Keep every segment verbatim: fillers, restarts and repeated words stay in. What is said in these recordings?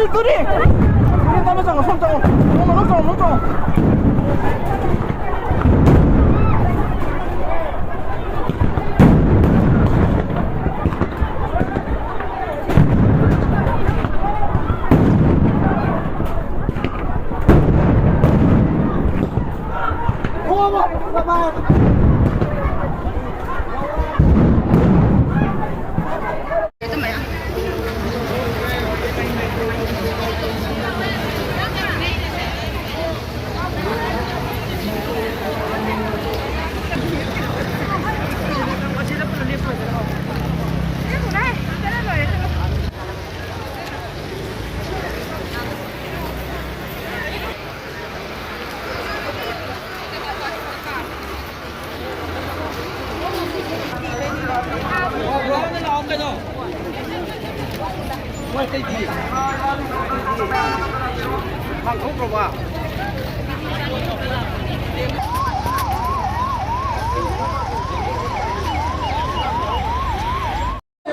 ꯇꯨꯔꯤ! ꯇꯨꯔꯤ, ꯇꯞꯅ ꯆꯪꯉꯣ, ꯁꯣꯝ ꯆꯪꯉꯣ꯫ ꯁꯣꯝ ꯃꯅꯨꯡ ꯆꯪꯉꯣ, ꯃꯅꯨꯡ ꯆꯪꯉꯣ꯫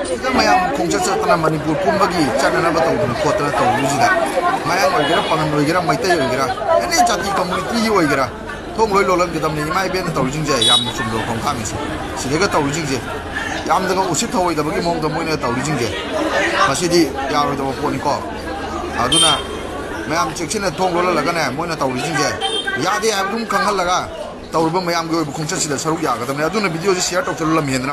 ꯁꯤꯗ ꯃꯌꯥꯝ ꯈꯣꯡꯆꯠ ꯆꯠꯇꯅ ꯃꯅꯤꯄꯨꯔ ꯄꯨꯝꯕꯒꯤ ꯆꯠꯅꯅꯕ ꯇꯧꯗꯅ ꯈꯣꯠꯇꯅ ꯇꯧꯔꯤꯁꯤꯗ, ꯃꯌꯥꯡ ꯑꯣꯏꯒꯦꯔꯥ, ꯄꯥꯉꯟ ꯑꯣꯏꯒꯦꯔꯥ, ꯃꯩꯇꯩ ꯑꯣꯏꯒꯦꯔꯥ, ꯑꯦꯅꯤ ꯖꯥꯇꯤ ꯀꯝꯃꯨꯅꯤꯇꯤꯒꯤ ꯑꯣꯏꯒꯦꯔꯥ, ꯊꯣꯡ ꯂꯣꯏ ꯂꯣꯜꯍꯟꯒꯗꯕꯅꯤ꯫ ꯏꯃꯥ ꯏꯕꯦꯟꯅ ꯇꯧꯔꯤꯁꯤꯡꯁꯦ ꯌꯥꯝꯅ ꯆꯨꯝꯗꯕ ꯈꯣꯡꯊꯥꯡꯅꯤ꯫ ꯁꯤꯗꯩꯒ ꯇꯧꯔꯤꯁꯤꯡꯁꯦ ꯌꯥꯝꯅꯒ ꯎꯁꯤꯠ ꯊꯑꯣꯏꯗꯕꯒꯤ ꯃꯑꯣꯡꯗ ꯃꯣꯏꯅ ꯇꯧꯔꯤꯁꯤꯡꯁꯦ, ꯃꯁꯤꯗꯤ ꯌꯥꯔꯣꯏꯗꯕ ꯄꯣꯠꯅꯤꯀꯣ꯫ ꯑꯗꯨꯅ ꯃꯌꯥꯝ ꯆꯦꯛꯁꯤꯟꯅ ꯊꯣꯡ ꯂꯣꯜꯍꯜꯂꯒꯅꯦ, ꯃꯣꯏꯅ ꯇꯧꯔꯤꯁꯤꯡꯁꯦ ꯌꯥꯗꯦ ꯍꯥꯏꯕꯗꯨꯝ ꯈꯪꯍꯜꯂꯒ ꯇꯧꯔꯤꯕ ꯃꯌꯥꯝꯒꯤ ꯑꯣꯏꯕ ꯈꯣꯡꯆꯠꯁꯤꯗ ꯁꯔꯨꯛ ꯌꯥꯒꯗꯕꯅꯤ꯫ ꯑꯗꯨꯅ ꯚꯤꯗꯤꯑꯣꯁꯤ ꯁꯤꯌꯔ ꯇꯧꯁꯜꯂꯨ, ꯂꯝ ꯍꯦꯟꯗꯅ꯫